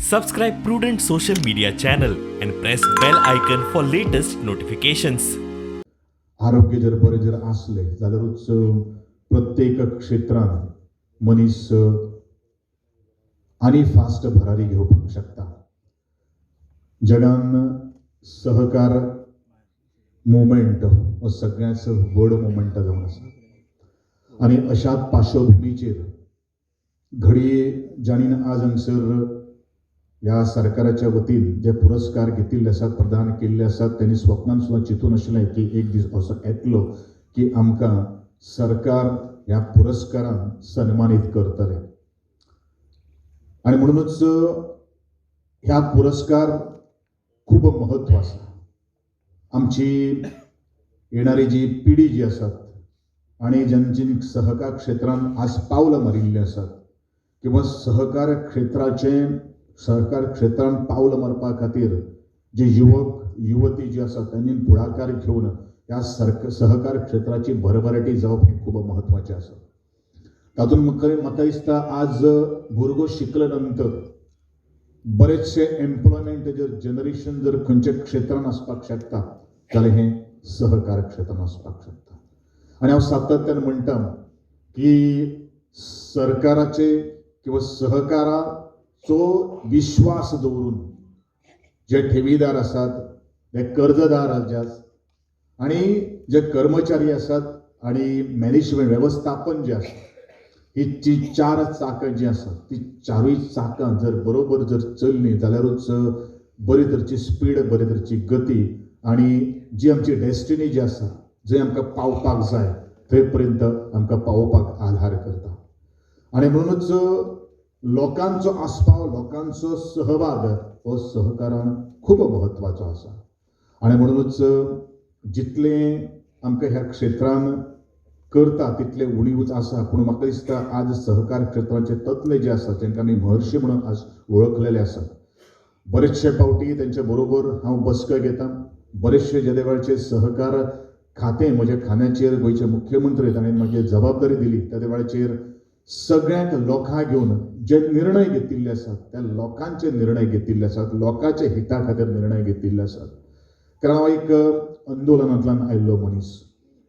Subscribe Prudent social media channel and press bell icon for latest notifications. आरोग्य जर बरें जर आसलें जाल्यारूच प्रत्येक क्षेत्रान मनीस आनी फास्ट भरारी घेवपाक शकता. जगान सहकार मुवमेंट हो सगळ्यांत व्हड मुवमेंट जावन आसा आनी अशाच पार्श्वभुमीचेर घडये जाणीन आज हांगसर ह्या सरकाराच्या वतीन जे पुरस्कार घेतिल्ले आसात, प्रदान केल्ले आसात, त्यांनी स्वप्नान सुद्दां चिंतून आशिल्लें की एक दीस असो येतलो की आमकां सरकार ह्या पुरस्कारान सन्मानीत करतले. आनी म्हणुनूच ह्या पुरस्कार खूब म्हत्व आसा. आमची येणारी जी पिढी जी आसात आनी जांची सहकार क्षेत्रान आज पावलां मारिल्लीं आसात किंवा सहकार क्षेत्राचें सहकार क्षेत्रान पावल मारपा खातीर जे युवक युवती जी आसात तांणी फुडाकार घेवन ह्या सहकार क्षेत्राची भरभराटी जावप हें खूब म्हत्वाचें आसा. तातूंत म्हाका दिसता आज भुरगो शिकले नंतर बरेचशे एम्प्लॉयमेंट जर जनरेशन जर खंयच्या क्षेत्रान आसपाक शकता जाल्यार हें सहकार क्षेत्रान आसपाक शकता. आनी हांव सातत्यान म्हणटा की सरकाराचे किंवा सहकाराचो विश्वास दवरून जे ठेवीदार आसात, जे कर्जदार जे आसात आनी जे कर्मचारी आसात आनी मॅनेजमेंट वेवस्थापन जें आसा, ही जी चार चाकां जीं आसात ती चारूय चाकां जर बरोबर जर चल्लीं जाल्यारूच बरी तरेची स्पीड, बरी तरेची गती आनी जी आमची डेस्टिनी जी आसा जंय आमकां पावपाक जाय थंय पर्यंत आमकां पावोवपाक आधार करता. आनी म्हणुनूच लोकांचो आस्पाव, लोकांचो सहभाग हो सहकारान खूब म्हत्वाचो आसा. आनी म्हणुनूच जितलें आमकां ह्या क्षेत्रान करता तितलें उणीवूच आसा. पूण म्हाका दिसता आज सहकार क्षेत्राचे तज्ञ जे आसात तांकां आमी महर्षी म्हणून आज वळखलेले आसात. बरेचशे फावटी तेंच्या बरोबर हांव बसका घेता. बरेचशे जेदे वेळाचेर सहकार खातें म्हज्या खांद्याचेर गोंयचे मुख्यमंत्री ताणें म्हाजी जबाबदारी दिली त्या वेळाचेर सगळ्यांक लोकांक घेवन जे निर्णय घेतिल्ले आसात त्या लोकांचे निर्णय घेतिल्ले आसात, लोकांच्या हिता खातीर निर्णय घेतिल्ले आसात. कारण हांव एक आंदोलनांतल्यान आयिल्लो मनीस,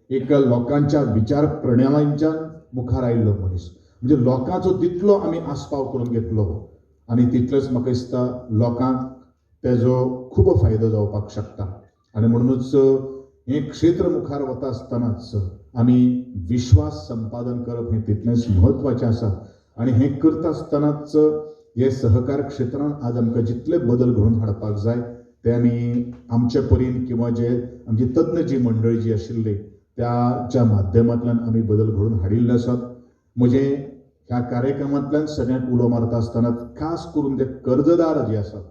एक लोकांच्या विचार प्रणालींच्यान मुखार आयिल्लो मनीस, म्हणजे लोकांचो तितलो आमी आस्पाव करून घेतलो आनी तितलोच म्हाका दिसता लोकांक तेजो खूब फायदो जावपाक शकता. आनी म्हणुनूच हें क्षेत्र मुखार वता आसतनाच आमी विश्वास संपादन करप हें तितलेंच म्हत्वाचें आसा. आनी हें करता आसतनाच हे सहकार क्षेत्रान आज आमकां जितले बदल घडोवन हाडपाक जाय ते आमी आमचे परीन किंवा जे आमची तज्ञ जी मंडळी जी आशिल्ली त्याच्या माध्यमांतल्यान आमी बदल घडोवन हाडिल्ले आसात. म्हजें ह्या कार्यक्रमांतल्यान सगळ्यांक उलो मारता आसतना खास करून ते कर्जदार जे आसात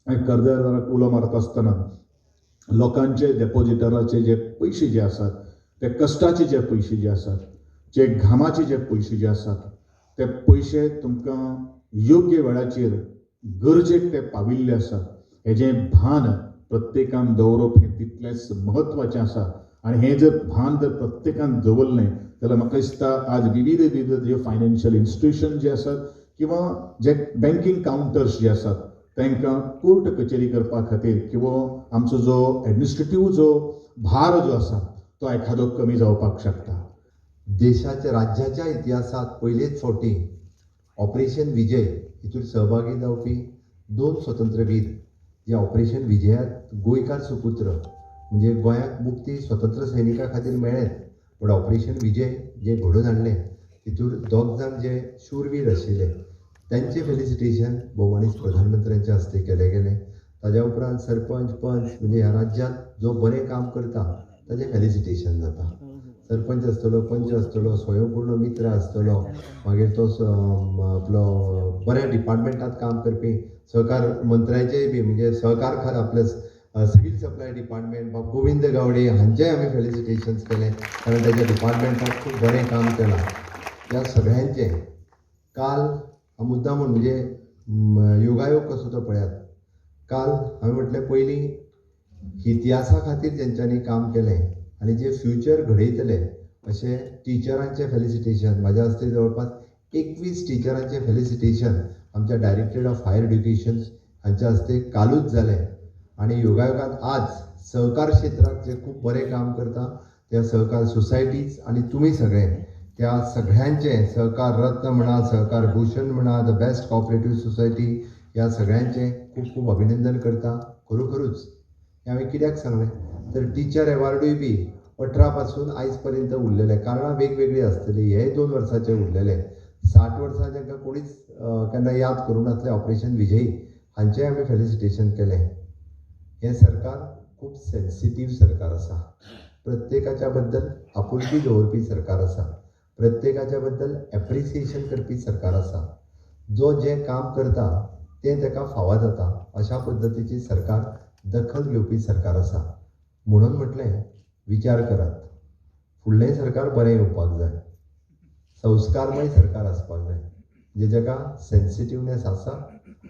आनी कर्जदाराक उलो मारता आसतना लोकांचे डेपोजिटराचे जे पयशे जे आसात, ते कश्टाचे जे पयशे जे आसात, जे घामाचे जे पयशे जे आसात, ते पयशे तुमकां योग्य वेळाचेर गरजेक ते पाविल्ले आसात हेजें भान प्रत्येकान दवरप हें तितलेंच म्हत्वाचें आसा. आनी हें जर भान जर प्रत्येकान दवरलें जाल्यार म्हाका दिसता आज विविध विविध जे फायनान्शियल इन्स्टिट्युशन जे आसात किंवा जे बँकींग कावंटर्स जे आसात तांकां कोर्ट कचेरी करपा खातीर किंवा आमचो जो एडमिनिस्ट्रेटीव जो भार जो आसा तो एखादो कमी जावपाक शकता. देशाच्या राज्याच्या इतिहासांत पयलेच फावटी ऑपरेशन विजय हितूर सहभागी जावपी दोन स्वतंत्रवीर जे ऑपरेशन विजयात गोंयकार सुपुत्र म्हणजे गोंयाक मुक्ती स्वतंत्र सैनिका खातीर मेळ्ळेंच, पूण ऑपरेशन विजय जे घडोवन हाडलें तितूर दोग जाण जे शूरवीर आशिल्ले तांचें फेलिसिटेशन भोवमानीस प्रधानमंत्र्यांच्या हस्ते केलें गेलें. ताज्या उपरांत सरपंच पंच म्हणजे ह्या राज्यांत जो बरें काम करता ताजें फेलिसिटेशन जाता. सरपंच आसतलो, पंच आसतलो, स्वयंपूर्ण मित्र आसतलो, मागीर तो आपलो बऱ्या डिपार्टमेंटांत काम करपी सहकार मंत्र्याचेय बी म्हणजे सहकार आपले सिवील सप्लाय डिपार्टमेंट बाब गोविंद गावडे हांचेय आमी फेलिसिटेशन्स केलें कारण ताच्या डिपार्टमेंटांत खूब बरें काम केलां. ह्या सगळ्यांचें काल हांव मुद्दाम म्हूण म्हणजे योगायोग कसो तो पळयात, काल हांवें म्हटलें पयलीं इतिहासा खातीर जेंच्यांनी काम केलें आनी जे फ्युचर घडयतले अशें टिचरांचें फेलिसिटेशन म्हाज्या हस्ते जवळपास 21 टिचरांचें फेलिसिटेशन आमच्या डायरेक्टरेट ऑफ हायर एड्युकेशन हांच्या हस्ते कालूच जालें आनी योगायोगान आज सहकार क्षेत्रात जे खूब बरें काम करता त्या सहकार सोसायटीज आनी तुमी सगळे त्या सगळ्यांचे सहकार रत्न म्हणा, सहकार भूषण म्हणा, the best cooperative society ह्या सगळ्यांचे खूब खूब अभिनंदन करता. खरोखरूच हें हांवें कित्याक सांगलें तर टिचर एवॉर्डूय बी 18 पासून आयज पर्यंत उरलेले, कारणां वेगवेगळीं आसतलीं, हे 2 वर्साचे उरलेले. 60 वर्सां तांकां कोणीच केन्ना याद करूं नासलें. ऑपरेशन विजयी हांचेंय आमी फेलिसिटेशन केलें. हें सरकार खूब सेन्सिटीव सरकार आसा, प्रत्येकाच्या बद्दल आपुलकी दवरपी सरकार आसा, प्रत्येकाच्या बद्दल एप्रिसिएशन करपी सरकार आसा. जो जें काम करता तें ताका फावो जाता अशा पद्दतीची सरकार दखल घेवपी सरकार आसा. म्हणून म्हटलें विचार करात, फुडलें सरकार बरें येवपाक जाय, संस्कारमय सरकार आसपाक जाय, जे जाका सेन्सिटिवनेस आसा,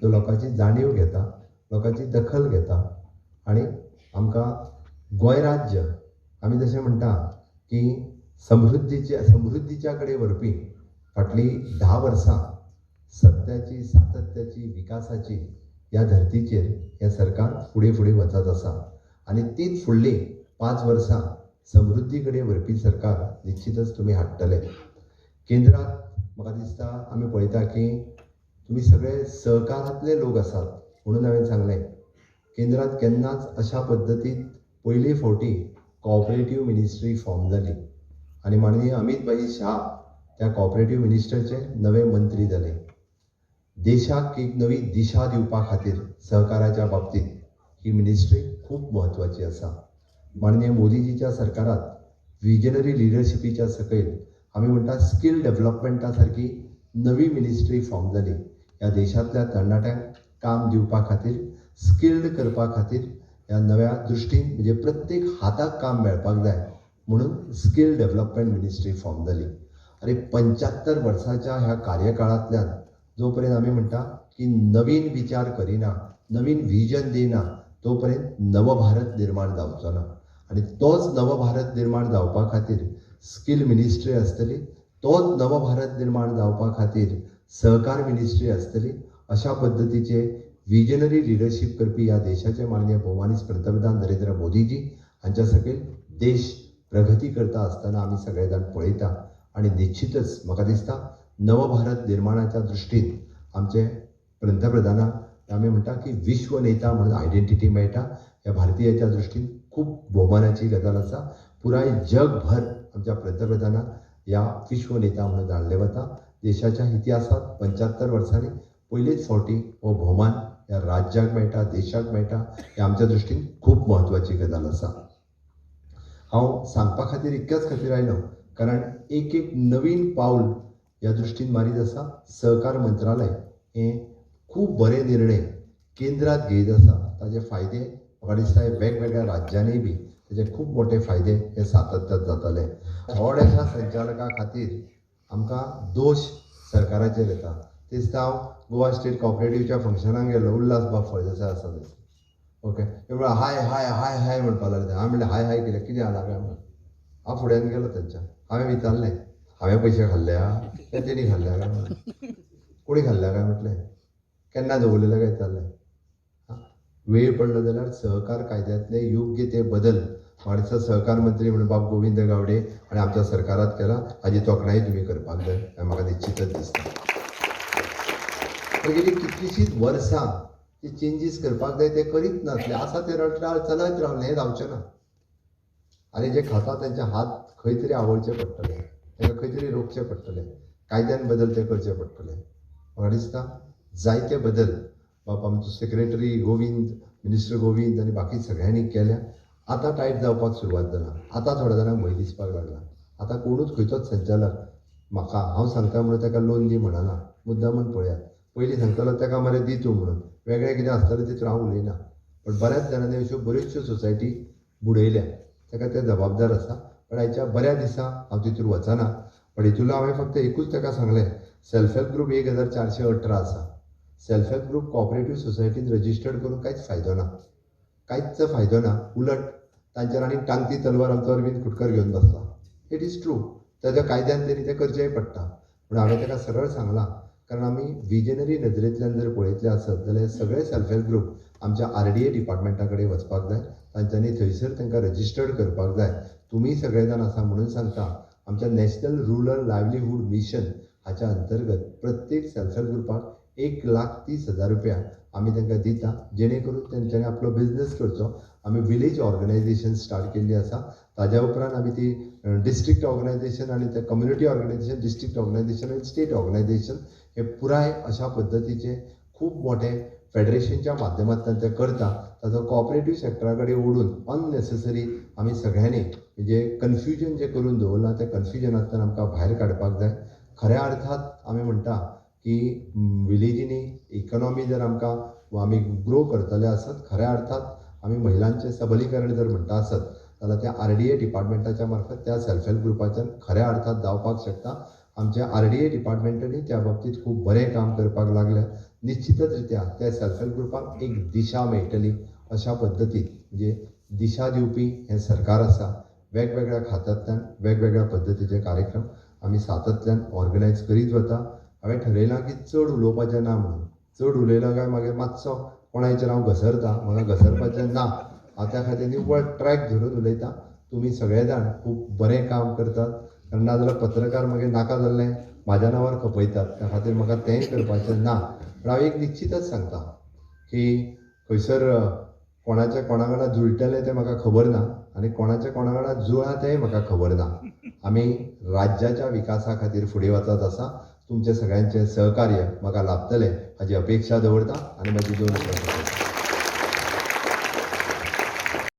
जो लोकांची जाणीव घेता, लोकांची दखल घेता. आनी आमकां गोंय राज्य आमी जशें म्हणटा की समृद्धीच्या कडेन व्हरपी फाटलीं 10 वर्सां सत्याची, सातत्याची, विकासाची ह्या धर्तीचेर हें सरकार फुडें फुडें वचत आसा आनी तीच फुडलीं 5 वर्सां समृद्धी कडेन व्हरपी सरकार निश्चितच तुमी हाडटले. केंद्रांत म्हाका दिसता आमी पळयता की तुमी सगळे सहकारांतले लोक आसात म्हणून हांवें सांगलें केंद्रांत केन्नाच अशा पद्दतीन पयली फावटी कॉपरेटीव मिनिस्ट्री फॉर्म जाली आनी माननीय अमीत भाई शाह त्या कॉपरेटीव मिनिस्टरचे नवे मंत्री जाले. देशाक एक नवी दिशा दिवपा खातीर सहकाराच्या बाबतींत ही मिनिस्ट्री खूब म्हत्वाची आसा. माननीय मोदीजीच्या सरकारात विजनरी लिडरशिपीच्या सकयल आमी म्हणटा स्कील डेव्हलपमेंटा सारकी नवी मिनिस्ट्री फॉर्म जाली. ह्या देशांतल्या तरणाट्यांक काम दिवपा खातीर, स्किल्ड करपा खातीर ह्या नव्या दृश्टीन म्हणजे प्रत्येक हाताक काम मेळपाक जाय म्हणून स्कील डेव्हलपमेंट मिनिस्ट्री फॉर्म जाली. आनी 75 वर्सांच्या ह्या कार्यकाळांतल्यान जो पर्यंत आमी म्हणटा की नवीन विचार करिना, नवीन विजन दिना, तो पर्यंत नवभारत निर्माण जावचो ना. आनी तोच नवभारत निर्माण जावपा खातीर स्कील मिनिस्ट्री आसतली, तोच नवभारत निर्माण जावपा खातीर सहकार मिनिस्ट्री आसतली. अशा पद्दतीचे विजनरी लिडरशीप करपी ह्या देशाचे माननीय भोवमानीस पंतप्रधान नरेंद्र मोदीजी हांच्या सकयल देश प्रगती करता आसतना आमी सगळे जाण पळयता आनी निश्चितच म्हाका दिसता नवभारत निर्माणाच्या दृश्टीन आमचे पंतप्रधानाक आमी म्हणटा की विश्व नेता म्हणून आयडेंटिटी मेळटा. ह्या भारतीयाच्या दृश्टीन खूब भोवमानाची गजाल आसा. पुराय जगभर आमच्या पंतप्रधानाक ह्या विश्व नेता म्हणून जाणले वता. देशाच्या इतिहासांत 75 वर्सांनी पयलेच फावटी हो भोवमान ह्या राज्याक मेळटा, देशाक मेळटा. हे आमच्या दृश्टीन खूब म्हत्वाची गजाल आसा. हांव सांगपा खातीर इतक्याच खातीर आयलो कारण एक एक नवीन पावल ह्या दृश्टीन मारीत आसा. सहकार मंत्रालय हें खूब बरे निर्णय केंद्रांत घेयत आसा. ताजे फायदे म्हाका दिसता हे वेगवेगळ्या राज्यांनी बी ताजे खूब मोठे फायदे हे सातत्यात जातले. थोड्याशा संचालका खातीर आमकां दोश सरकाराचेर येता. तेच हांव गोवा स्टेट कॉपरेटिवच्या फंक्शनाक गेलो, उल्हास बाब फळदेसाय आसा थंयसर, ओके, ते म्हणल्यार हाय हाय हाय हाय म्हणपाक लागले. हांवें म्हणलें हाय हाय कितें कितें जाला काय म्हणून. हांव फुड्यान गेलो तेंच्या, हांवें विचारलें हांवें पयशे खाल्ल्या काय तेणी खाल्ल्या काय म्हणून, कोणी खाल्ल्या काय म्हटलें, केन्ना दवरलेले काय विचारलें. वेळ पडलो जाल्यार सहकार कायद्यांतले योग्य ते बदल म्हाका सहकार मंत्री म्हणून बाब गोविंद गावडे आनी आमच्या सरकारांत केला हाजी तोखणाय तुमी करपाक जाय हें म्हाका निश्चितच दिसता. गेली कितलींशींच वर्सां ते चेंजीस करपाक जाय ते करीत नासले, आसा ते रटाळ चलत रावले, हें जावचें ना. आनी जे खाता तेंचे हात खंय तरी आवळचे पडटले, तांकां खंय तरी रोखचे पडटले, कायद्यान बदल ते करचे पडटले. म्हाका दिसता जायते बदल बाब आमचो सेक्रेटरी गोविंद, मिनिस्टर गोविंद आनी बाकी सगळ्यांनी केल्या. आतां टायट जावपाक सुरवात जाला, आतां थोड्या जाणांक भंय दिसपाक लागला. आतां कोणूच खंयचोच संचालक म्हाका हांव सांगता म्हणून ताका लोन दी म्हणना, मुद्दामून पळयात. पयलीं सांगतालो ताका मरे दी तूं म्हणून, वेगळें कितें आसतालें तितून हांव उलयना. पण बऱ्याच जाणांनी अश्यो बऱ्योचश्यो सोसायटी बुडयल्या, ताका ते जबाबदार आसा. पण आयच्या बऱ्या दिसा हांव तितून वचना. पण हितून हांवें फक्त एकूच ताका सांगलें, सेल्फ हेल्प ग्रूप 1418 आसा. सेल्फ हेल्प ग्रूप कॉपरेटीव सोसायटीन रजिस्टर्ड करून कांयच फायदो ना, कांयच फायदो ना. उलट तांचेर आनी टांगती तलवार आमचो अरविंद खुटकर घेवन बसला. It is true, ताच्या कायद्यान तेणी तें करचेंय पडटा. पूण हांवें ताका सरळ सांगलां, कारण आमी विजनरी नदरेंतल्यान जर पळयतले आसत जाल्यार सगळे सेल्फ हेल्प ग्रूप आमच्या आरडीए डिपार्टमेंटा कडेन वचपाक जाय, तांच्यांनी थंयसर तांकां रजिस्टर्ड करपाक जाय. तुमी सगळे जाण आसा म्हणून सांगता, आमच्या नॅशनल रुरल लायवलीहूड मिशन हाच्या अंतर्गत प्रत्येक सेल्फ हेल्प ग्रुपाक 1,30,000 रुपया आमी तांकां दिता, जेणे करून तेंच्यांनी आपलो बिजनस करचो. आमी विलेज ऑर्गनायझेशन स्टार्ट केल्ली आसा. ताज्या उपरांत आमी ती डिस्ट्रिक्ट ऑर्गनायझेशन आनी ते कम्युनिटी ऑर्गनायझेशन, डिस्ट्रिक्ट ऑर्गनायझेशन आनी स्टेट ऑर्गनायझेशन हे पुराय अशा पद्दतीचे खूब मोठे फेडरेशनच्या माध्यमांतल्यान ते करता. ताजो कॉपरेटीव सेक्टरा कडेन ओडून अननेसेसरी आमी सगळ्यांनी म्हणजे कन्फ्युजन जें करून दवरलां त्या कन्फ्युजनांतल्यान आमकां भायर काडपाक जाय. खऱ्या अर्थात आमी म्हणटा की विलेजींनी इकॉनॉमी जर आमकां आमी ग्रो करतले आसत, खऱ्या अर्थात आमी महिलांचें सबलीकरण जर म्हणटा आसत जाल्यार त्या आरडीए डिपार्टमेंटाच्या मार्फत त्या सेल्फ हेल्प ग्रुपाच्यान खऱ्या अर्थात जावपाक शकता. आमच्या आरडीए डिपार्टमेंटांनी त्या बाबतींत खूब बरें काम करपाक लागल्या. निश्चितच रित्या त्या सेल्फ हेल्प ग्रुपाक एक दिशा मेळटली. अशा पद्दतीन म्हणजे दिशा दिवपी हें सरकार आसा. वेगवेगळ्या खात्यांतल्यान वेगवेगळ्या पद्दतीचे कार्यक्रम आमी सातत्यान ऑर्गनायज करीत वता. हांवें ठरयलां की चड उलोवपाचें ना म्हणून. चड उलयलो काय मागीर मातसो कोणायचेर हांव घसरता, म्हाका घसरपाचें ना. हांव त्या खातीर निव्वळ ट्रॅक धरून उलयता. तुमी सगळे जाण खूब बरें काम करतात, कारण नाजाल्यार पत्रकार मागीर नाका जाल्लें म्हाज्या नांवार खपयतात. त्या खातीर म्हाका तेंय करपाचें ना. पूण हांव एक निश्चितच सांगता की खंयसर कोणाच्या कोणा वांगडा जुळटलें तें म्हाका खबर ना आनी कोणाच्या कोणा वांगडा जुळा तेंय म्हाका खबर ना. आमी राज्याच्या विकासा खातीर फुडें वचत आसा. तुमचें सगळ्यांचें सहकार्य म्हाका लाभतलें हाजी अपेक्षा दवरता आनी म्हाजी दोन उतरां.